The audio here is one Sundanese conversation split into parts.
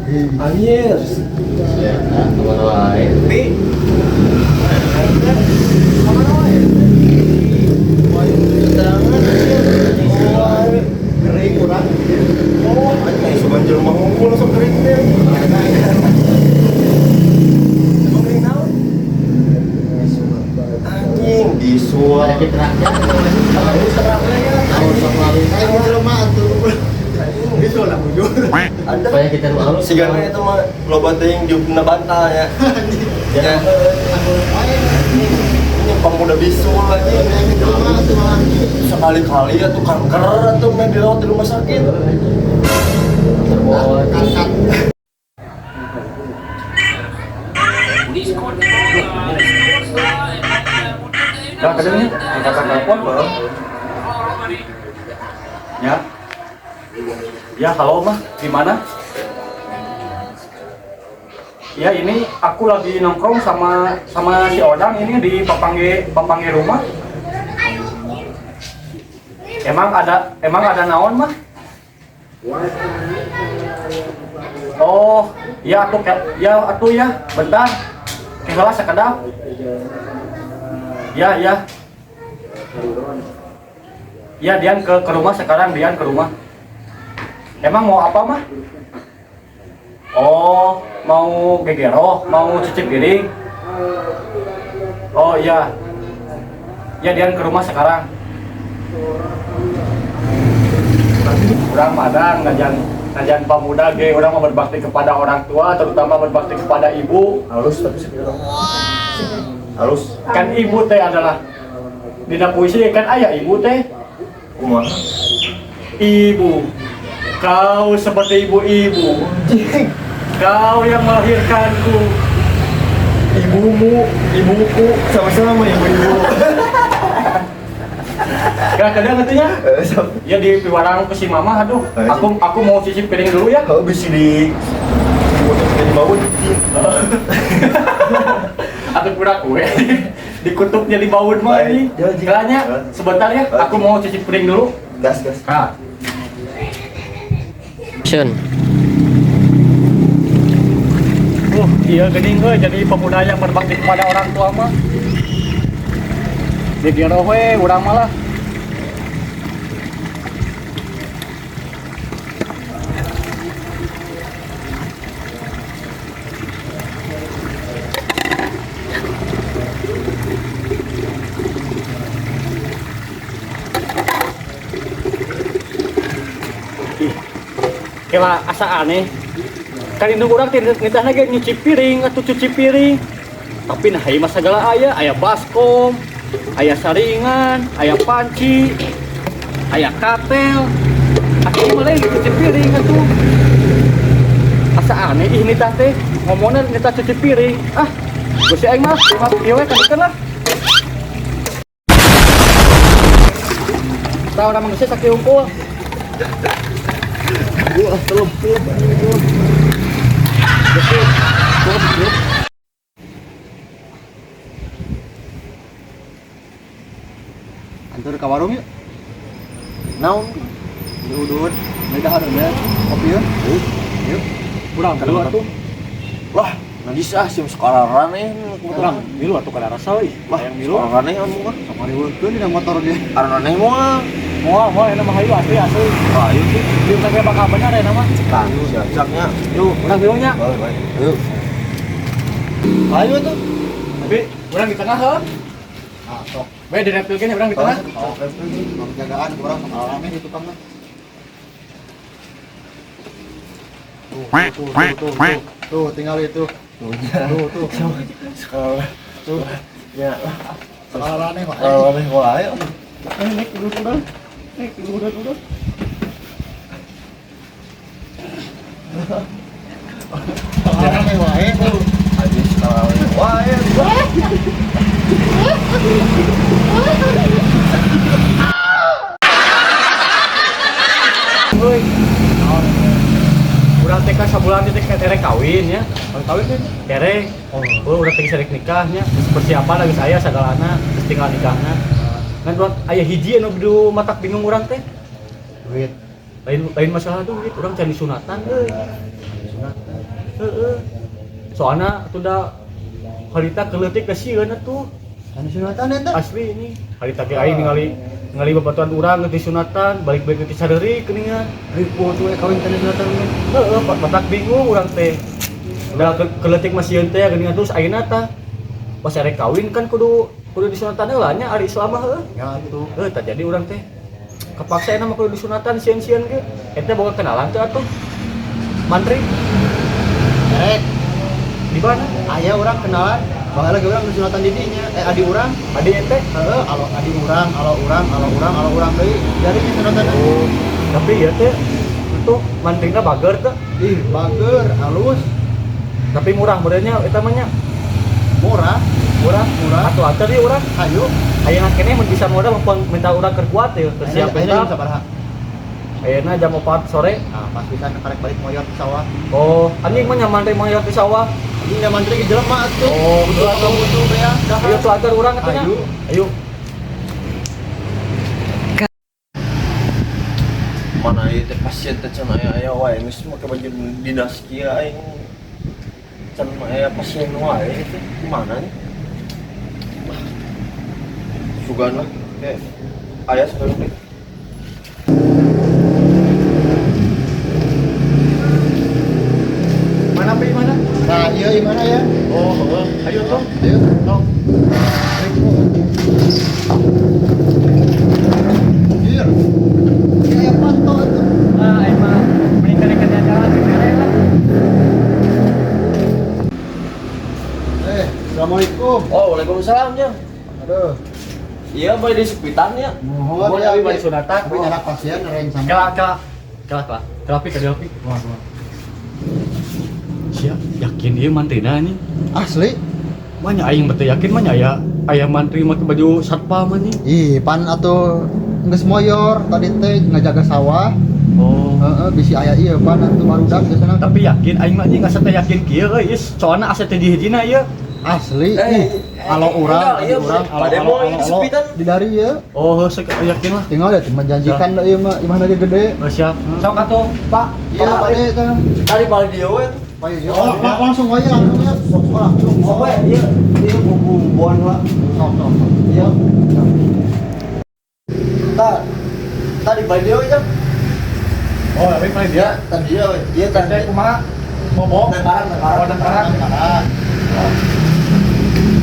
Anjir. Ya, kemana wae? Bi. Kemana wae? Keterangan anjir. Kering kurang. Oh, anjing sugan jelema unggul langsung kering teh. Emang kering naon? Anjing, bisul. Penyakit rakyat. Anjing, Tahun lalu. Aing jelema atuh. Bisul lah bujur. Ada. Penyakit anu alus. Sigana eta mah loba teuing diupna bantal ya. Ya. Ini pemuda bisul anjing. Sekali-kali atuh kanker atuh meh dirawat di rumah sakit. Terbawa. Nah, kadangnya angkatan telepon. Ya. Ya, halo mah, gimana? Ya, ini aku lagi nongkrong sama sama si Odang ini di Papangge Papangge rumah. Emang ada naon mah? Oh, ya aku ya atuh ya, bentar. Keheula sakedap. Ya, ya. Ya, Dian ke rumah sekarang, Dian ke rumah. Emang mau apa, mah? Oh, mau gegero, mau cuci piring. Oh iya. Ya, Dian ke rumah sekarang. Urang madang ngajan ngajan pemuda ge urang mah berbakti kepada orang tua, terutama berbakti kepada ibu. Halus tapi sekarang. Halus. Kan ibu teh adalah dina puisi kan aya ibu teh. Kumaha? Ibu, kau seperti ibu-ibu. Kau yang melahirkanku. Ibumu, ibuku, sama-sama ibu-ibu. Gak kadang katanya. Eh, sama. Ya di piwarang ke si mama, aduh. Eh, Aku mau cuci piring dulu ya. Kalau bisa di jadi baut. Atau kurang kue. Dikutuk jadi baut mah ini. Baik, ya, Ji. Kiranya sebentar ya, aku mau cuci piring dulu. Gas, gas. Nah. Action. Iya geuning euy jadi pemuda yang berbakti kepada orang tua mah. Di we urang mah lah. Ih, kela asa aneh. Kan indung urang teh nitahna ge nyuci piring atau cuci piring. Tapi nah ieu mah sagala aya, aya baskom, aya saringan, aya panci, aya katel. Atuh mah lain cuci piring atuh. Asa aneh ih nitah teh, ngomongna nitah cuci piring. Ah, geus aing mah, ieu we kadikeun lah. Tah urang mah geus sakieu hungkul. Wah, telep, telep, telep. Geus telep, telep. Antur ke warung yuk. Naon? Beli udut, beli dahar ya. Kopi yuk. Yuk. Urang milu atuh. Lah, najis ah sim sekararan eh. Urang milu atuh kada rasa euy. Wah, Hayang milu. sekararan anu mah. Sok ngariweukeun dina motor dia. Araneh moal. Moal moal enak mah hayu asli asli. Wah, ayo sih. Dieu teh bakal bener ya nama. Tah, siap-siapnya. Yuk, urang milunya. Baik, baik. Ayo. Ayo tuh. Tapi urang di tengah heuh. Ah, sok. Bae direpilkeun urang di tengah. Oh, jagaan kurang sama rame di tukang mah. Tuh, tuh, tuh, tuh, tuh, tuh, tinggal itu. Tuh, ya. Tuh, tuh, Sekarang. tuh. Ya. Sekarang mah. Araneh wae. Eh, naik dulu urang. Naik dulu urang urang. Sekarang wae tuh. Anjing sekarang wae. Euy. Urang teh kan sabulan teh terek kawin ya. Kawin kan? Terek. Oh, urang teh rek nikahnya. Geus persiapan lagi saya sagalana, geus tinggal nikahna. Ngan urang aya hiji anu kudu matak bingung urang teh. Duit. Lain lain masalah duit, urang can disunatan euy. Sunatan. Heeh. Soalna atuh da harita keleutik ke sieun atuh. Anu sunatan eta? Asli ini. Harita ge aing ningali ningali babatuan urang geus disunatan, balik-balik ke sareuri geuningan. Ripuh tuh kawin teh sunatan mah. Heeh, batak bingung urang teh. Da keleutik mah sieun teh geuningan terus ayeuna tah pas arek kawin kan kudu kudu disunatan heula nya ari Islam mah heuh. Ya atuh. Heuh, tah jadi urang teh kepaksa enak mah kudu disunatan sieun-sieun ge. Eta boga kenalan teh atuh. Mantri Erek, di mana? aya urang kenalan, baheula ge urang sunatan di dinya, adi urang. Adi ente? Heeh, alo adi urang, alo urang, alo urang, alo urang deui. Jarinya sunatan. Oh, tapi ya teh itu mantrina bager teh, Ih, bager, halus, tapi murah meureunnya eta mah nya. Murah. Murah, Murah. Atuh atuh ieu urang. Hayu. Ayeuna keneh mun bisa modal minta urang keur kuat ya, keur siap Ayeuna jam eta. sabaraha? Ayeuna jam 4 sore. Nah, pas bisa karek balik moyor ke sawah. Oh, anjing mah nyaman teh moyor di sawah. Anjing da mantri ge jelema atuh. Oh, butuh betul. atuh butuh bea. Ayo tuh atur urang atuh nya. Ayo. Ayo. Mana ieu teh pasien teh can aya aya wae geus make baju dinas kieu aing can aya pasien wae teh kumaha nya? Ah, sugan lah teh aya sugan teh. Mana pi mana? Nah, iya di mana ya? Oh, heeh. Ayo tuh. Ayo. Tong. Iya. Kayak panto atuh. Ah, aing mah mending karek jalan ke lah. Assalamualaikum. Oh, waalaikumsalam ya. Aduh. Iya, boleh di sepitan ya. Mohon Mohon ya, abi bade sunatan. Abi nyarak pasien rencana. Kela kela. Kela kela. Kela pi ka pi. Wah, wah. Siap, yakin ieu mantrina anjing. Asli. Manya aing mah teu yakin mah nya aya aya mantri make baju satpam anjing. Ih, pan atuh geus moyor tadi teh ngajaga sawah. Oh. Heeh, bisi aya ieu pan atuh barudak geusna. Tapi yakin aing mah anjing asa teu yakin kieu euy, ieu soalna asa teh dihijina ieu. Asli, Eh, ih. Alo urang, enggak, adi iya, urang, alo pada alo mau alo ini alo. sepitan. Di dari ieu. Oh, heuh yakin lah. Tinggal deh menjanjikan da ieu mah imahna ge gede. Oh, siap. Sok atuh, Pak. Iya, Pak De teh. Tadi paling dia we. Pak iya. Oh, langsung wae langsung ya. Sok langsung. Sok we, iya. Iya buku buan lah. Sok sok sok. Iya. Ta tadi paling dia we, Jang. Oh, tapi paling Iya, tadi dia we. Iya tadi. Teh kumaha? Bobo. Nangkaran, nangkaran. Oh, nangkaran. Nangkaran.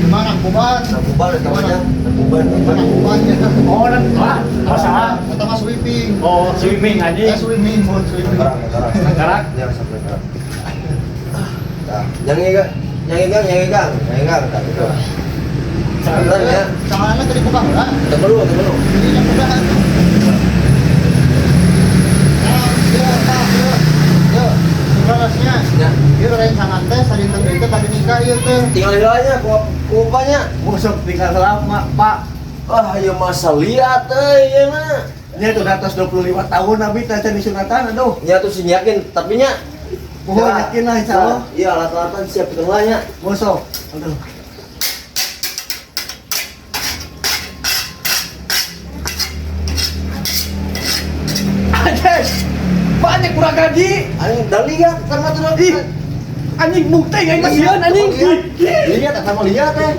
Gimana kuban? Nangkuban eta mah, Jang. Nangkuban. Gimana kuban ya? Oh, nang lah. Masa? Eta mah sweeping. Oh, swimming anjing. Swimming, mun swimming. Nangkaran, nangkaran. Nangkaran. Ya, sampai nangkaran. Tah, yang ieu yang ieu yang ieu yang ieu tah gitu. Sebentar ya. Carana tadi buka heula. Tunggu dulu, tunggu dulu. Ini yang buka atuh. Nah, ieu tah ieu. Ieu, sebenarnya Ya. ieu rencangan teh sadinten deui teh bade nikah ieu teh. Tinggal heula nya ku nya. Busuk tinggal lama, Pak. Wah, ieu masa liat euy ieu mah. Nya tuh atas 25 tahun abi teh can disunatan aduh. Nya tuh sih yakin, tapi nya Mohon yakin lah insya Allah. Iya, alat-alatan siap lah nya. Bosok. Aduh. Anjing. Banyak kurang gaji. Anjing dah lihat sama tuh lagi. Ih, anjing bukti aing mah sieun anjing. Lihat sama lihat teh.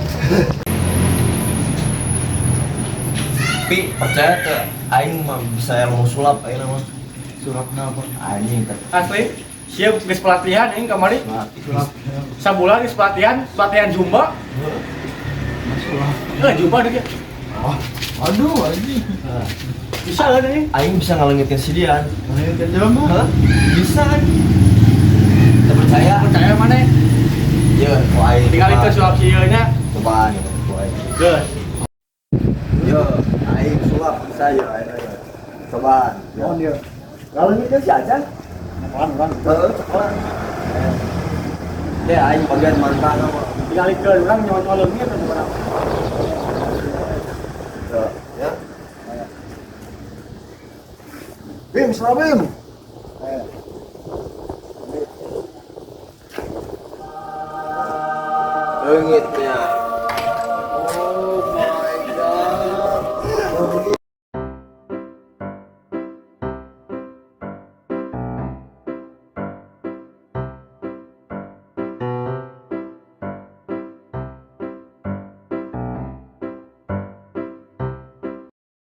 Tapi percaya teh aing mah bisa yang mau sulap aing mah. Sulap apa? Anjing teh. Asli, siap geus pelatihan aing kamari. Sulap. Sabulan geus pelatihan, pelatihan Zumba. Sulap. Eh, Zumba deh. Oh, aduh anjing. Bisa kan ini? Aing bisa ngalengitin si Dian. Mana yang jelema? Hah? Bisa anjing. Teu percaya? Percaya mana? Ya, ku aing. Tinggal itu sulap sieun nya. Cobaan ya, ku aing. Geus. Yo, aing sulap bisa ya aing. Cobaan. Naon ieu? Ngalengitin si Acan. Apaan urang? Heeh, sekolah. Teh aing bagian mantan mah. Tinggal itu urang nyawa-nyawa leungit atau gimana? Ya. Bim, salah Bim. Leungitnya.